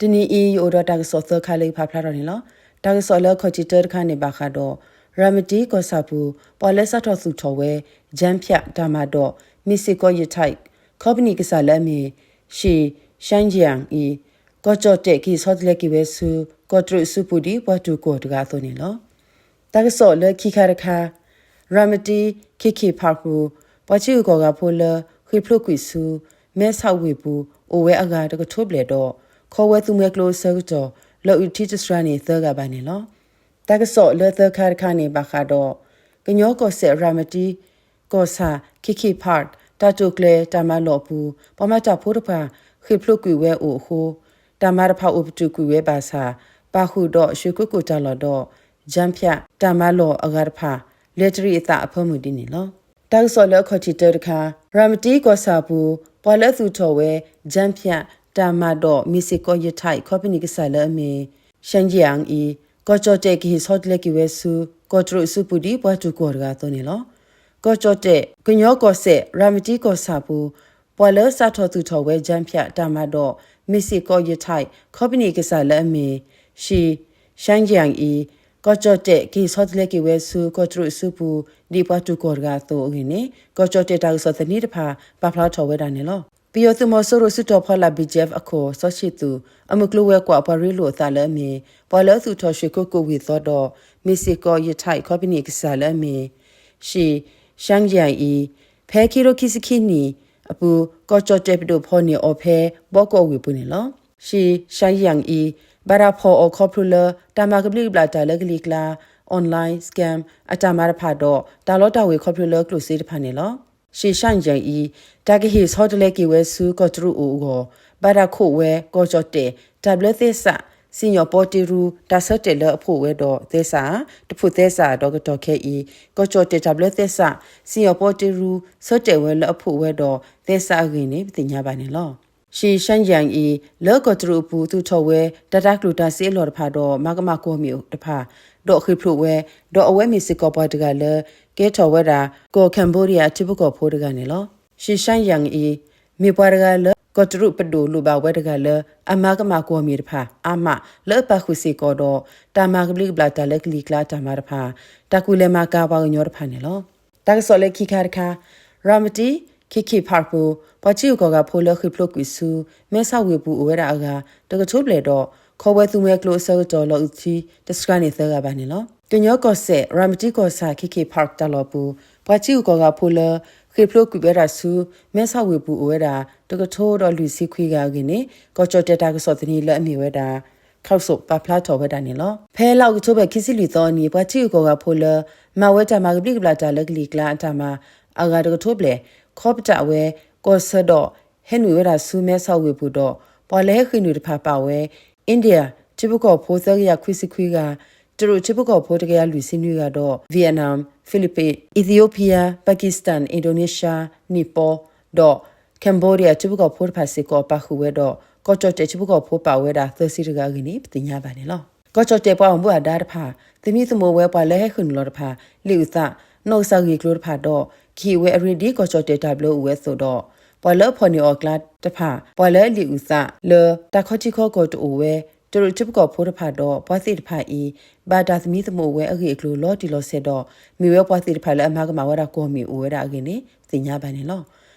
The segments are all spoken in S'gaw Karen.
တနံၤအံၤ ယအိၣ်ဒီးတၢ်ကစီၣ်သၢခါလၢယဖးဖျါထီၣ်န့ၣ်လီၤ. တၢ်ကစီၣ်လၢအခီၣ်ထံးတၢတခါန့ၣ် ဘၣ်ဃးဒီး ရၤမတံကီၢ်ဆၣ်ပူၤ ပှၤလၢစးထီၣ်သူၣ်ထီၣ်ဝဲ ကၠၣ်ဖၠး တၢ်မၤဒီး မ့ၢ်စ့ၢ်ကီး ယထၢၣ် ခီပနံၣ်ကစၢ်လၢအမ့ၢ် Shi Zhanyang အံၤ ကီၢ်ကၠီၣ်တဲၣ်ကဟ့ၣ်ဆီတလဲက့ၤဝဲဆူ ကီၢ်တရူးအစုပူၤဒ်ပှၤတူၢ်ကီၢ်တဂၤအသိးန့ၣ်လီၤ. တၢ်ကစီၣ်လၢခံခါတခါ, ရၤမတံ ခ့ခ့ၣ်ဖးပူၤ ပှၤထံဂုၤကီၢ်ဂၤဖိလၢ ဃ့ၢ်ဖျိးကွံာ်ဆူ မဲဆီးဝ့ၢ်ပူၤ အိၣ်ဝဲအဂၤတကထိဘျဲၣ်ဒီး ခီဝဲသူမှဲကျိအဆၢကတီၢ် လီၤအုးထံတစှၤန့ၣ်သၢဂၤဘၣ်န့ၣ်လီၤ. တၢ်ကစီၣ်လၢသၢခါတခါန့ၣ် ဘၣ်ဃးဒီး ကညီကီၢ်စဲၣ် ရၤမတံ ကီၢ်ဆၣ် ခ့ခ့ၣ်ဖး တၢ်တိာ်ကျဲၤတၢ်မၤလီၢ်အပူၤ ပှၤမၤတၢ်ဖိတဖၣ် ဃ့ၢ်ဖျိးကွံာ်ဝဲအိၣ်အဃိ တၢ်မၤတဖၣ်အိၣ်ပတုာ်ကွံာ်ဝဲဘၣ်ဆၣ် ပာ်ဃုာ်ဒီးရွှ့ၣ်ကိကိၣ်တၢ်လီၢ်ဒီး ကၠၣ်ဖၠး တၢ်မၤလီၢ်အဂၤတဖၣ် လဲၤတရံးအသးအဖၢမုၢ်ဒ်န့ၣ်လီၤ. တၢ်ကစီၣ်လၢအခီၣ်ထံးတၢတခါ, ရၤမတံကီၢ်ဆၣ်အပူၤ ပှၤလၢအသူၣ်ထီၣ်ဝဲ ကၠၣ်ဖၠး တၢ်မၤဒီး မ့ၢ်စ့ၢ်ကီး ယထၢၣ် ခီပနံၣ်ကစၢ်လၢအမ့ၢ် Zhanyang အံၤ ကီၢ်ကၠီၣ်တဲၣ်ကဟ့ၣ်ဆီတလဲက့ၤဝဲဆူ ကီၢ်တရူးအစုပူၤဒ်ပှၤတူၢ်ကီၢ်တဂၤအသိးန့ၣ်လီၤ. ကီၢ်ကၠီၣ်တဲၣ် ကညီကီၢ်စဲၣ် ရၤမတံကီၢ်ဆၣ်အပူၤ ပှၤလၢစးထီၣ်သူၣ်ထီၣ်ဝဲ ကၠၣ်ဖၠး တၢ်မၤဒီး မ့ၢ်စ့ၢ်ကီး ယထၢၣ် ခီပနံၣ်ကစၢ်လၢအမ့ၢ် Shi Zhanyang အံၤ ကီၢ်ကၠီၣ်တဲၣ် ကဟ့ၣ်ဆီတလဲက့ၤဝဲဆူ ကီၢ်တရူးအစုပူၤ ဒ်ပှၤတူၢ်ကီၢ်တဂၤအသိးအဂ့ၢ်န့ၣ် ကီၢ်ကၠီၣ်တဲၣ်တၢ်ကစီၣ်သန့တဖၣ် ပာ်ဖျါထီၣ်ဝဲဒၣ်န့ၣ်လီၤ. ပယီၤသုးမီၤစိရိၤစုတီၤဖီလာ် ဘံၣ်ကၠ့ၣ် အခိၣ် စီၤဆံၣ်သူး အမုၢ်ကျိၤဝဲၤကွာ်ပှၤရ့လိာ်အသးလၢအမ့ၢ် ပှၤလၢအသူၣ်ထီၣ်ရွှ့ၣ်ကိကိၣ်ဝ့ၢ်သီဒီး မ့ၢ်စ့ၢ်ကီး ယထၢၣ် ခီပနံၣ်ကစၢ်လၢအမ့ၢ် Shi Zhanyang အံၤ ဖဲခံကထိခံဆံခံနံၣ်အပူၤ ကီၢ်ကၠီၣ်တဲၣ်ပဒိၣ်ဖီၣ်န့ၢ်အီၤဖဲ ဘီကီၢ်ဝ့ၢ်ပူၤန့ၣ်လီၤ. Shi Zhanyang အံၤ ဘၣ်တၢ်ဖီၣ်အီၤခီဖျိလၢ တၢ်မၤကဘျံးကဘျၣ်တၢ်လၢကလံၤကျါ online scam အတၢ်မၤတဖၣ်ဒီး တၢ်လီတၢ်ဝ့ၤခီဖျိလၢကျိၣ်စ့တဖၣ်န့ၣ်လီၤ. Shi Zhanyang အံၤ တၢ်ကဟ့ၣ်ဆီတလဲက့ၤဝဲဆူကီၢ်တရူးအိၣ်အဂီၢ် ဘၣ်တၢ်ခိးဝဲ ကီၢ်ကၠီၣ်တဲၣ် တၢ်ဘျၢသဲစး စံၣ်ညီၣ်ပီတ့ရူ တၢ်ဆၢတဲာ်လၢအဖှိၣ်ဝဲဒီးသဲစးဧါ, တဖှိၣ်သဲစးဧါဒီးကတီၢ်ခဲအံၤ ကီၢ်ကၠီၣ်တဲၣ်တၢ်ဘျၢသဲစး စံၣ်ညီၣ်ပီတ့ရူ ဆၢတဲာ်ဝဲလၢအဖှိၣ်ဝဲဒီးသဲစးအဂ့ၢ်န့ၣ် ပသ့ၣ်ညါဘၣ်န့ၣ်လီၤ. Shi Zhanyang အံၤ လၢကီၢ်တရူးအပူၤ သူၣ်ထီၣ်ဝဲ တၢ်တၤကျိၣ်တၤစ့အလီၢ်တဖၣ်ဒီး မၤကမၣ်ကွီၢ်မ့ၣ်တဖၣ် ဒီးဃ့ၢ်ဖျိးဝဲ ဒီးအဝဲမ့ၢ်စ့ၢ်ကီးပှၤတဂၤလၢ ကဲထီၣ်ဝဲဒၣ် ကီၢ် Cambodia ထံဖိကီၢ်ဖိတဂၤန့ၣ်လီၤ. Shi Zhanyang အံၤ မ့ၢ်ပှၤတဂၤလၢ ကီၢ်တရူးပဒိၣ်လိၣ်ဘၣ်ဝဲတဂၤလၢ အမၤကမၣ်ကွီၢ်မ့ၣ်တဖၣ် အါမး လၢအပာ်ဃုာ်စ့ၢ်ကီးဒီး တၢ်မၤကဘျံးကဘျၣ်တၢ်လၢကလံၤကျါတၢ်မၤတဖၣ် တၢ်ကူၣ်လဲၤမၤကၤပှၤကညီတဖၣ်န့ၣ်လီၤ. တၢ်ကစီၣ်လၢခံခါတခါ, ရၤမတံ ခ့ခ့ၣ်ဖးပူၤ ပှၤထံဂုၤကီၢ်ဂၤဖိလၢဃ့ၢ်ဖျိးကွံာ်ဆူ မဲဆီးဝ့ၢ်ပူၤအိၣ်ဝဲဒၣ်အဂၤ တကထိဘျဲၣ်ဒီး ခီဝဲသူမှဲကျိအဆၢကတီၢ် လီၤအုးထံတစှၤန့ၣ်သၢဂၤဘၣ်န့ၣ်လီၤ. ကညီကီၢ်စဲၣ် ရၤမတံကီၢ်ဆၣ် ခ့ခ့ၣ်ဖးတၢ်လီၢ်ပူၤ ပှၤထံဂုၤကီၢ်ဂၤဖိလၢ ဃ့ၢ်ဖျိးကွံာ်ဝဲဒၣ်ဆူ မဲဆီးဝ့ၢ်ပူၤအိၣ်ဝဲဒၣ် တကထိဒီးလွံၢ်ဆံခွံဂၤအဂ့ၢ်န့ၣ် ကီၢ်ကၠီၣ်တဲၣ်တၢ်ကစီၣ်သန့လၢအမ့ၢ်ဝဲဒၣ် ခီၣ်စိး ပာ်ဖျါထီၣ်ဝဲဒၣ်န့ၣ်လီၤ. ဖဲလါအီးကထိဘၢၣ်ခံဆံလွံၢ်သီအနံၤ ပှၤထံဂုၤကီၢ်ဂၤဖိလၢ မၤဝဲတၢ်မၤကဘျံးကဘျၣ်တၢ်လၢကလံၤကျါအတၢ်မၤ အဂၤတကထိဘျဲၣ် ခီပတာ်ဝဲ ကီၢ်ဆၢဒီး ဟဲနုာ်ဝဲဒၣ်ဆူမဲဆီးဝ့ၢ်ပူၤဒီး ပှၤလၢဟဲဃ့ၢ်နုာ်တဖၣ်ပာ်ဝဲ India ထံဖိကီၢ်ဖိသၢကယၤခွံဆံခွံဂၤ, တရူးထံဖိကီၢ်ဖိတကယၤလွံၢ်ဆံနွံဂၤဒီး Vietnam, Philippines, Ethiopia, Pakistan, Indonesia, Nepal ဒီး Cambodia ထံဖိကီၢ်ဖိတဖၣ်စ့ၢ်ကီးပာ်ဃုာ်ဝဲဒီး ကီၢ်ကၠီၣ်တဲၣ်ထံဖိကီၢ်ဖိပာ်ဝဲဒၣ်သၢဆံတဂၤအဂ့ၢ်န့ၣ် ပသ့ၣ်ညါဘၣ်န့ၣ်လီၤ. ကီၢ်ကၠီၣ်တဲၣ်ပှၤဘၣ်မူဘၣ်ဒါတဖၣ် သမံသမိးဝဲပှၤလၢဟဲဃ့ၢ်နုာ်လီၤတဖၣ် လံာ်အုၣ်သး နီၢ်ကစၢ်ဂ့ၢ်ကျိၤတဖၣ်ဒီး ကဟ့ၣ်ဝဲအရ့ဒ်ကီၢ်ကၠီၣ်တဲၣ်တၢ်ဘျၢအိၣ်ဝဲအသိးဒီး ပှၤလၢအဖီၣ်န့ၢ်အီၤအကျါတဖၣ် ပှၤလၢအလံာ်အုၣ်သးလၢတၢ်ခီထံခီကီၢ်တအိၣ်ဝဲ တရူးထံဖိကီၢ်ဖိတဖၣ်ဒီး ပှၤသ့ၣ်တဖၣ်အံၤ ဘၣ်တၢ်သမံသမိးဝဲအဂ့ၢ်အကျိၤလီၤတံၢ်လီၤဆဲးဒီး မ့ၢ်ဝဲပှၤသ့ၣ်တဖၣ်လၢအမၤကမၣ်ဝဲဒၣ်ကွီၢ်မ့ၣ်အိၣ်ဝဲဒၣ်အဂ့ၢ်န့ၣ် ပသ့ၣ်ညါဘၣ်န့ၣ်လီၤ.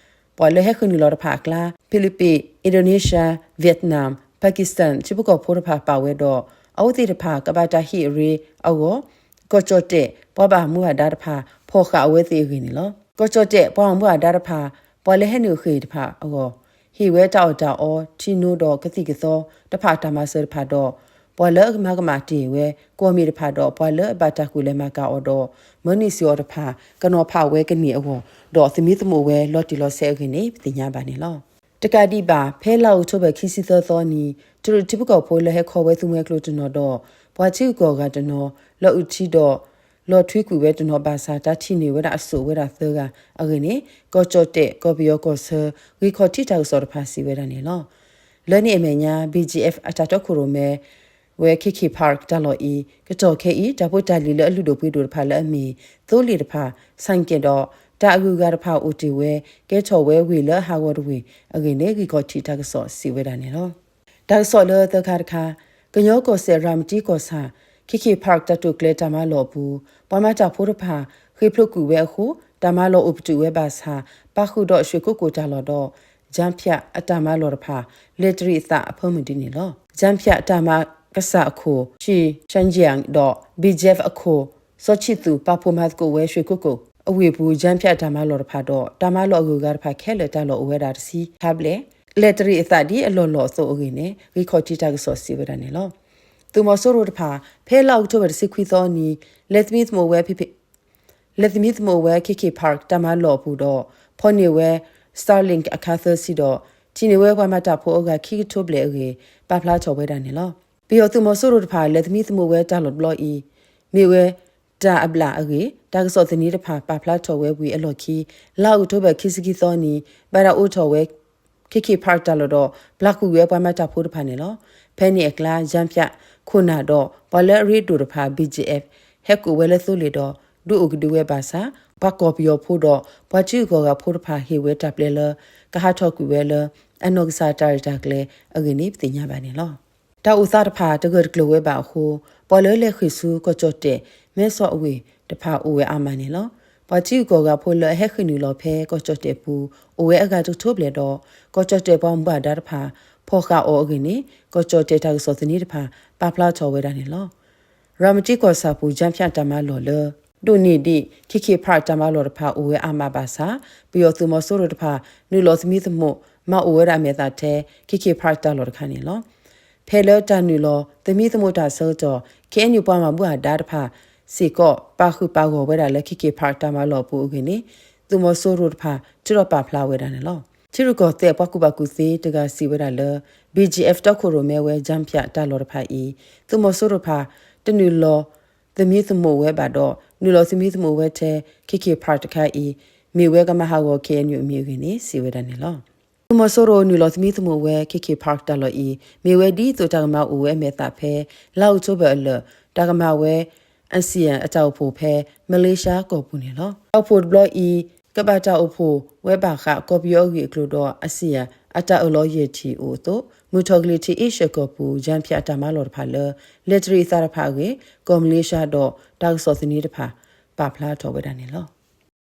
ပှၤလၢဟဲဃ့ၢ်နုာ်လီၤတဖၣ်အကျါ Philippines, Indonesia, Vietnam, Pakistan ထံဖိကီၢ်ဖိတဖၣ်ပာ်ဝဲဒီး အဝဲသ့ၣ်တဖၣ်ကဘၣ်တၢ်ဟ့ၣ်အရ့အဂီၢ် ကီၢ်ကၠီၣ်တဲၣ်ပှၤဘၣ်မူဘၣ်ဒါတဖၣ် ဖီၣ်ဃာ်အဝဲသ့ၣ်အဂ့ၢ်န့ၣ်လီၤ. ကီၢ်ကၠီၣ်တဲၣ်ပှၤဘၣ်မူဘၣ်ဒါတဖၣ် ပှၤလၢဟဲနုာ်ဃ့ၢ်တဖၣ်အဂီၢ် ဟ့ၣ်ဝဲတၢ်အီၣ်တၢ်အီ ထံနိဒီးကသံၣ်ကသီတဖၣ်အတၢ်မၤစၢၤတဖၣ်ဒီး ပှၤလၢအကမၤကမၣ်တ့ၢ်ဝဲ ကွီၢ်မ့ၣ်တဖၣ်ဒီး ပှၤလၢအဘၣ်တၢ်ကူၣ်လဲၤမၤကၤအီၤဒီး မၢန့ၢ်စ့ၢ်အီၤတဖၣ် ကနီၤဖးဝဲကန့ၢ်အဂီၢ် ဒီးသမံသမိးဝဲလီၤတံၢ်လီၤဆဲးအဂ့ၢ်န့ၣ် ပသ့ၣ်ညါဘၣ်န့ၣ်လီၤ. တကးဒံးဘၣ် ဖဲလါအီးကထိဘၢၣ်ခံဆံသၢသီနံၤ တရူးထံဖိကီၢ်ဖိလၢဟဲခီဝဲသူမှဲကျိၤတနီၤဒီး ပှၤထံဂုၤကီၢ်ဂၤတနီၤ လီၤအုးထံဒီး လီၤထွံကွံာ်ဝဲတနီၤဘၣ်ဆၣ် တၢ်ထံၣ်န့ၢ်ဝဲဒၣ်အစိၣ်ဝဲဒၣ်သၢဂၤအဂ့ၢ်န့ၣ် ကီၢ်ကၠီၣ်တဲၣ် ကီၢ်ပယီၤကီၢ်ဆၢ ဂ့ၢ်ခီၣ်ထံးတၢ်ကစီၣ်တဖၣ်စံးဝဲဒၣ်န့ၣ်လီၤ. လၢန့ၣ်အမဲာ်ညါ ဘံၣ်ကၠ့ၣ် အတၢ်တီခိၣ်ရိၣ်မဲ ဝဲ ခ့ခ့ၣ်ဖး တၢ်လီၢ်အံၤ ကတီၢ်ခဲအံၤ တၢ်ဖိတၢ်လံၤလၢအလုၢ်ဒိၣ်ပှ့ၤဒိၣ်တဖၣ်လၢအမ့ၢ် သိလ့ၣ်တဖၣ် ဆၣ်က့ၣ်ဒီး တၢ်အဂုၤအဂၤတဖၣ်အိၣ်တ့ၢ်ဝဲ ကဲထီၣ်ဝဲဝ့ၢ်လၢအဟးဂီၤတဝ့ၢ်အဂ့ၢ်န့ၣ် ဂ့ၢ်ခီၣ်ထံးတၢ်ကစီၣ်စံးဝဲဒၣ်န့ၣ်လီၤ. တၢ်ကစီၣ်လၢသၢခါတခါ, ကညီကီၢ်စဲၣ် ရၤမတံကီၢ်ဆၣ် ခ့ခ့ၣ် Park တၢ်တိာ်ကျဲၤတၢ်မၤလီၢ်အပူၤ ပှၤမၤတၢ်ဖိတဖၣ် ဃ့ၢ်ဖျိးကွံာ်ဝဲအဃိ တၢ်မၤလီၢ်အိၣ်ပတုာ်ဝဲဘၣ်ဆၣ် ပာ်ဃုာ်ဒီးရွှေကုက္ကိုတၢ်လီၢ်ဒီး ကၠၣ်ဖၠးအတၢ်မၤလီၢ်တဖၣ် လဲၤတရံးအသးအဖၢမုၢ်ဒ်န့ၣ်လီၤ. ကၠၣ်ဖၠးတၢ်မၤကစၢ်အခိၣ် Shi Zhenjiang ဒီး ဘံၣ်ကၠဲၣ်အခိၣ် စီၤဆံးသူၣ် ပာ်ဖှိၣ်မၤသကိးဝဲ ရွှေကုက္ကိုအဝ့ၢ်ပူၤ ကၠၣ်ဖၠးတၢ်မၤလီၢ်တဖၣ်ဒီး တၢ်မၤလီၢ်အဂုၤအဂၤတဖၣ်ခဲလၢာ် တၢ်လီၢ်အိၣ်ဝဲဒၣ်တဆံခါဘျဲၣ် လဲၤတရံးအသးဒ်အလီၢ်လီၢ်အသိးအဂ့ၢ်န့ၣ် ဂံၢ်ခီၣ်ထံးတၢ်ကစီၣ်စံးဝဲဒၣ်န့ၣ်လီၤ. သုးမီၤစိရိၤတဖၣ် ဖဲလါအီးကထိဘၢၣ်တဆံခွံသီအနံၤ လဲၤသမံသမိးဝဲ ဖဲ လဲၤသမံသမိးဝဲ ခ့ခ့ၣ် Park တၢ်မၤလီၢ်အပူၤဒီး ဖီၣ်န့ၢ်ဝဲ Starlink အခါသၢဆံဒီး ထံၣ်န့ၢ်ဝဲပှၤမၤတၢ်ဖိအဂၤခံကထိဘျဲၣ်အဂ့ၢ် ပာ်ဖျါထီၣ်ဝဲဒၣ်န့ၣ်လီၤ. ပယီၤသုးမီၤစိရိၤတဖၣ် လဲၤသမံသမိးဝဲတၢ်လီၢ်တဘျီအံၤ မ့ၢ်ဝဲတၢ်အဘျၣ်အဂ့ၢ် တၢ်ကစီၣ်သန့တဖၣ် ပာ်ဖျါထီၣ်ဝဲဝံၤအလီၢ်ခံ လါအီးကထိဘၢၣ်ခံဆံခံသီအနံၤ ဘၣ်တၢ်အိးထီၣ်ဝဲ ခ့ခ့ၣ် Park တၢ်လီၢ်ဒီး ပျၢ်ကွံာ်ဝဲပှၤမၤတၢ်ဖိတဖၣ်န့ၣ်လီၤ. ဖဲန့ၣ်အကျါ ကၠၣ်ဖၠးခိၣ်နၢ်ဒီး ပှၤလၢအရ့ဒိၣ်တဖၣ် ဘံၣ်ကၠဲၣ် ဟဲကိးဝဲလၢသိလ့ၣ်ဒီး ဒုးအိၣ်ကဒုဝဲဘၣ်ဆၣ် ပှၤကီၢ်ပယီၤဖိဒီး ပှၤထံဂုၤကီၢ်ဂၤဖိတဖၣ် ဟ့ၣ်ဝဲတၢ်ပျဲလၢ ကဟးထီၣ်ကွံာ်ဝဲလၢ အနီၢ်ကစၢ်တၢ်ရဲၣ်တၢ်ကျဲၤအဂ့ၢ်န့ၣ် ပသ့ၣ်ညါဘၣ်န့ၣ်လီၤ. တၢ်အိၣ်သးတဖၣ် တဂၢၢ်တကျၢၤဝဲဘၣ်အဃိ ပှၤလၢလဲၤဃ့ၢ်ဆူ ကီၢ်ကၠီၣ်တဲၣ် မဲဆီးအဝ့ၢ်တဖၣ် အိၣ်ဝဲအါမးန့ၣ်လီၤ. ပှၤထံဂုၤကီၢ်ဂၤဖိလၢအဟဲဃ့ၢ်နုာ်လီၤဖဲ ကီၢ်ကၠီၣ်တဲၣ်ပူၤ အိၣ်ဝဲအဂၤတကထိဘျဲၣ်ဒီး ကီၢ်ကၠီၣ်တဲၣ်ပှၤဘၣ်မူဘၣ်ဒါတဖၣ် ဖီၣ်ဃာ်အီၤအဂ့ၢ်န့ၣ် ကီၢ်ကၠီၣ်တဲၣ်တၢ်ကစီၣ်သန့တဖၣ် ပာ်ဖျါထီၣ်ဝဲဒၣ်န့ၣ်လီၤ. ရၤမတံကီၢ်ဆၣ်ပူၤ ကၠၣ်ဖၠးတၢ်မၤလီၢ်လၢ ဒိၣ်န့ၢ်ဒံး ခ့ခ့ၣ် Park တၢ်မၤလီၢ်တဖၣ် အိၣ်ဝဲအါမးဘၣ်ဆၣ် ပယီၤသုးမီၤစိရိၤတဖၣ် နုာ်လီၤသမံသမိး မၤအိၣ်ဝဲဒၣ်အမဲာ်သၣ်ထဲ ခ့ခ့ၣ် Park တၢ်လီၢ်တခါန့ၣ်လီၤ. ဖဲလၢတၢ်နုာ်လီၤသမံသမိးတၢ်ဆၢကတီၢ် ခ့ၣ်အဲၣ်ယူၣ် ပှၤမၤဘူၣ်အဒါတဖၣ်စ့ၢ်ကီး ပာ်ဃုာ်ပာ်ဂီၢ်ဝဲဒၣ်လၢ ခ့ခ့ၣ် Park တၢ်မၤလီၢ်အပူၤအဂ့ၢ်န့ၣ် သုးမီၤစိရိၤတဖၣ် ထုးထီၣ်ပာ်ဖျါဝဲဒၣ်န့ၣ်လီၤ. ထံရူၢ်ကီၢ်သဲးပှၤကူၣ်ဘၣ်ကူၣ်သ့တဂၤစံးဝဲဒၣ်လၢ ဘံၣ်ကၠဲၣ် တီခိၣ်ရိၣ်မဲဝဲ ကၠၣ်ဖၠးတၢ်လီၢ်တဖၣ်အံၤ သုးမီၤစိရိၤတဖၣ် တနုာ်လီၤသမံသမိးဝဲဘၣ်ဒီး နုာ်လီၤသမံသမိးဝဲထဲ ခ့ခ့ၣ် Park တခါအံၤ မ့ၢ်ဝဲကမၤဟးဂီၤ ခ့ၣ်အဲၣ်ယူၣ် အမံၤအဂ့ၢ်န့ၣ် စံးဝဲဒၣ်န့ၣ်လီၤ. သုးမီၤစိရိၤနုာ်လီၤသမံသမိးဝဲ ခ့ခ့ၣ် Park တၢ်လီၢ်အံၤ မ့ၢ်ဝဲဒ်သိးတၢ်ကမၤအိၣ်ဝဲအမဲာ်သၣ်ဖဲ လါအီးကထိဘၢၣ်အလၢာ် တၢ်ကမၤဝဲ အစံၣ်ယၣ် အတၢ်အိၣ်ဖှိၣ်ဖဲ မလ့ၡါကီၢ်ပူၤန့ၣ်လီၤ. တၢ်အိၣ်ဖှိၣ်တဘျီအံၤ ကဘၣ်တၢ်အိၣ်ဖှိၣ်ဝဲဘၣ်ဃး ကီၢ်ပယီၤအဂ့ၢ်အကျိၤဒီး အစံၣ်ယၣ် အတၢ်အၢၣ်လီၤယဲၢ်ထံၣ်အိၣ်အသိး မုၢ်ထီၣ်ကလံၤထံးအ့ရှၢၣ်ကီၢ်ပူၤ ကၠၣ်ဖၠးတၢ်မၤလီၢ်တဖၣ်လၢ လဲၤတရံးအသးတဖၣ်အဂ့ၢ် ကီၢ်မလ့ၡါဒီး တၢ်ကစီၣ်သန့တဖၣ် ပာ်ဖျါထီၣ်ဝဲဒၣ်န့ၣ်လီၤ.